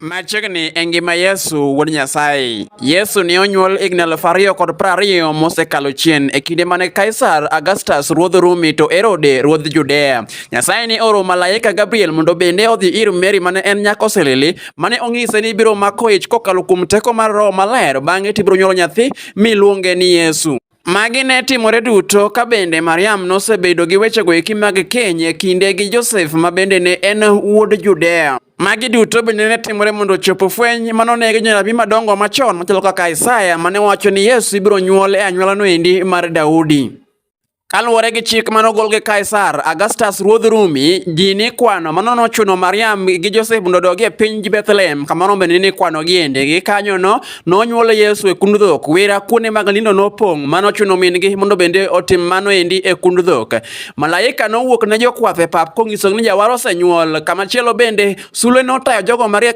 Machiegni e ngima Yesu wuod Nyasaye. Yesu ne onyuol higni 2020 mosekalo chien e kinde mane Kaisar Augustus ruodh Rumi to Herode ruodh Judea. Nyasaye ne oro malaika Gabriel mondo bende odhi ir Mary mane en nyako silili mane onyise ni ibiro mako ich kokalo kuom teko mar Roho Maler bang'e to ibiro nyuolo nyathi miluonge ni Yesu. Magi ne timore duto ka bende Mariam nosebedo gi wechego eki mag keny e kinde gi Josef ma bende ne en wuod Judea. Magi duto bende ne timore mondo ochopo fweny manonegi jonabi madongo machon machalo kaka Isaya mane wacho ni Yesu ibiro nyuol e anyuolano endi mar Daudi. Kaluwore gi chik mane ogol gi Kaisar Augustus ruodh Rumi, ji nikwano mano nochuno Mariam gi Josef mondo odog e piny Bethlehem kamano bende nikwano giende. Gikanyono nonyuol Yesu e kund dhok, wira kuonde mag nindo nopong' mano ochuno min-gi mondo bende otim mano endi e kund dhok. Malaika nowuok ne jokwath e pap konyisogi ni jawar osenyuol. Kamachielo bende sulwe notayo jogo mariek.